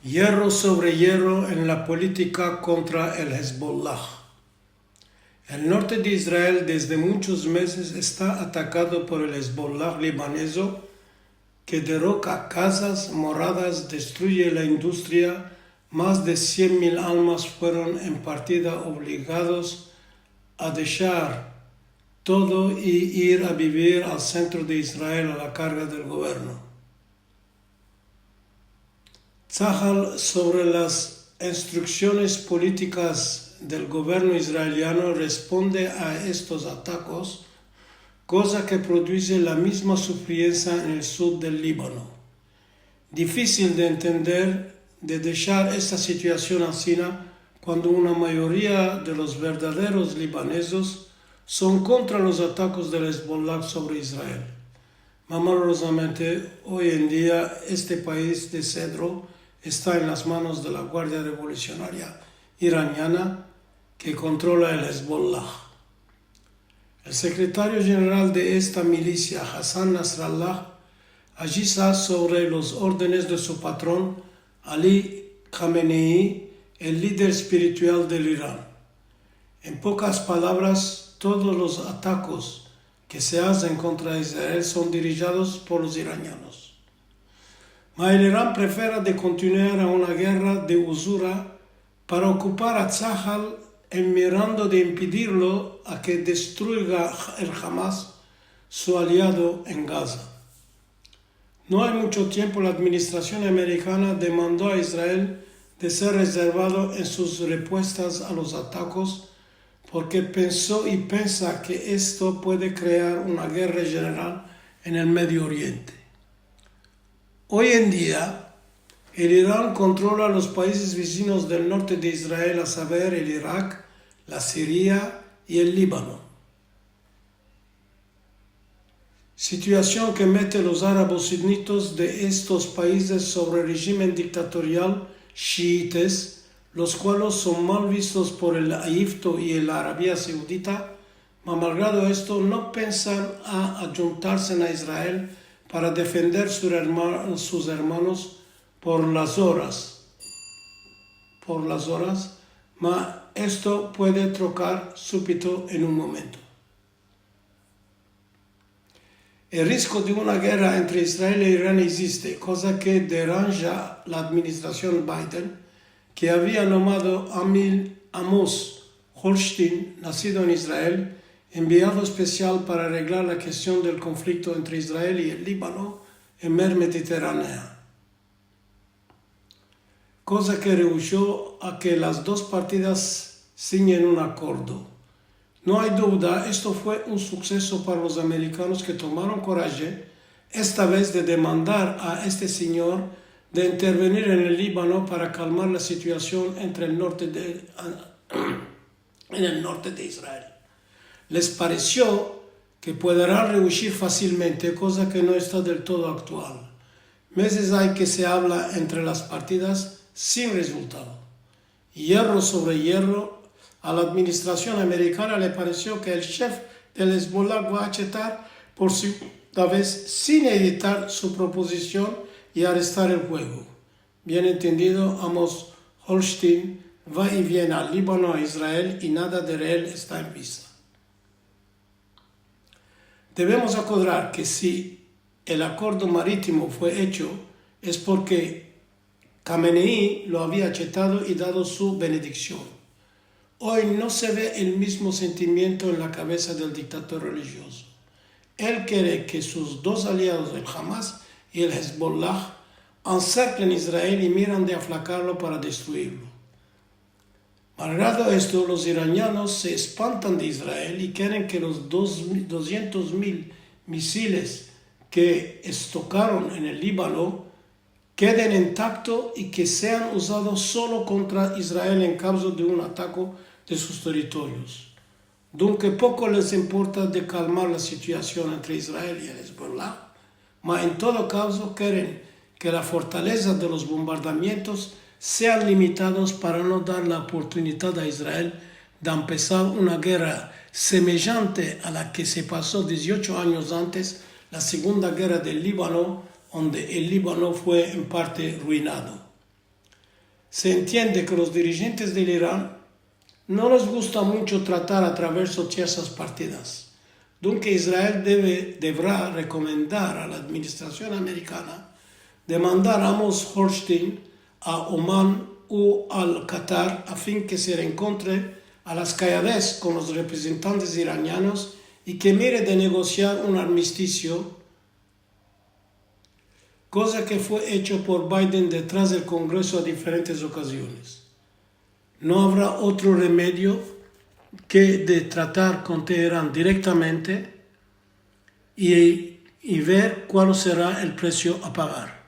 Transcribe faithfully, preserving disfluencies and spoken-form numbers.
Yerro sovre yerro en la politika kontra el Hezbollah. El norte de Israel desde munchos mezes esta atakado por el Hezbollah libanezo, ke derroka kazas, moradas, destruye la industria. Mas de sien mil almas fueron en partida ovligados a deshar todo i ir a bivir al sentro de Israel a la karga del governo. Tsahal sovre las instruksiones politikas del governo israeliano responde a estos atakos, koza ke produse la mizma sufriensa en el sud del Libano. Difisil de entender, de deshar esta situasion ansina kuando una mayoria de los verdaderos libanezos son kontra los atakos del Hezbollah sovre Israel. Mas malorozamente, oy en dia este pais de sedro esta en las manos de la Guardia Revolusionaria iraniana ke kontrola el Hezbollah. El sekretario jeneral de esta milisia, Hassan Nasrallah, ajiza sovre los ordenes de su patron, Ali Khamenei, el lider espiritual del Iran. En pokas palavras, todos los atakos ke se azen kontra Israel son dirijidos por los iranianos. Ma el Iran prefera de kontinuar a una gerra de uzura para okupar a Tsahal en mirando de impedirlo a ke destruiga el Hamas, su aliado en Gaza. No ay muncho tiempo la administrasion amerikana demando a Israel de ser rezervado en sus repuestas a los atakos, porke penso i pensa ke esto puede krear una gerra jeneral en el Medio Oriente. Oy en dia, el Iran kontrola los paizes vizinos del norte de Israel, a saver, el Irak, la Siria i el Libano. Situasion ke mete los arabos sunitos de estos paizes sovre el rejimen diktatorial shiites, los kualos son mal vistos por el Ejipto i el Arabia Saudita, ma malgrado esto no pensan a ayuntarse a Israel para defender sur erma-, sus ermanos por las oras, por las oras, ma esto puede trokar supito en un momento. El risko de una gerra entre Israel i Iran existe, koza ke deranja la administrasion Biden, ke avia nomado a Amil Amos Hochstein, nasido en Israel, enviado espesial para areglar la kestion del konflikto entre Israel i el Libano en mer Mediterranea. Koza ke rehusho a ke las dos partidas sinyen un akordo. No ay duda, esto fue un sukseso para los amerikanos ke tomaron koraje, esta vez de demandar a este sinyor de intervenir en el Libano para kalmar la situasion entre el norte de, en el norte de Israel. Les paresio ke puederan reushir fasilmente, koza ke no esta del todo aktual. Mezes ay ke se avla entre las partidas sin rezultado. Yerro sovre yerro, a la administrasion amerikana le paresio ke el shef del Hezbollah va a achetar por segunda vez sin ezitar su propozision i arestar el fuego. Bien entendido, Amos Hochstein va i viene al Libano, a Israel, i nada de real esta en vista. Devemos akodrar ke si el akordo maritimo fue echo, es porke Khamenei lo avia achetado i dado su benediksion. Oy no se ve el mizmo sentimiento en la kavesa del diktator relijiozo. El kere ke sus dos aliados, el Hamas i el Hezbollah, anserklen Israel i miran de aflakarlo para destruirlo. Malgrado esto, los iranianos se espantan de Israel i keren ke los dos, dosientos mil misiles ke estokaron en el Libano keden intakto i ke sean uzados solo kontra Israel en kavzo de un atako de sus territorios. Dunke poko les importa de kalmar la situasion entre Israel i el Hezbollah, ma en todo kavzo keren ke la fortaleza de los bombardamientos sean limitados para no dar la oportunidad a Israel de empesar una gerra semejante a la ke se paso diziocho anyos antes, la segunda gerra del Libano, onde el Libano fue en parte ruinado. Se entiende ke los dirijentes del Iran no les gusta muncho tratar a traverso tierseras partidas. Dunke Israel deve, devera rekomendar a la administrasion amerikana de mandar a Amos Hochstein a Oman u al Katar a fin ke se renkontre a las kayades kon los reprezentantes iranianos i ke mire de negosiar un armistisio, koza ke fue echo por Biden detras del Kongreso a diferentes okaziones. No avera otro remedio ke de tratar kon Teheran direktamente i, i ver kual sera el presio a pagar.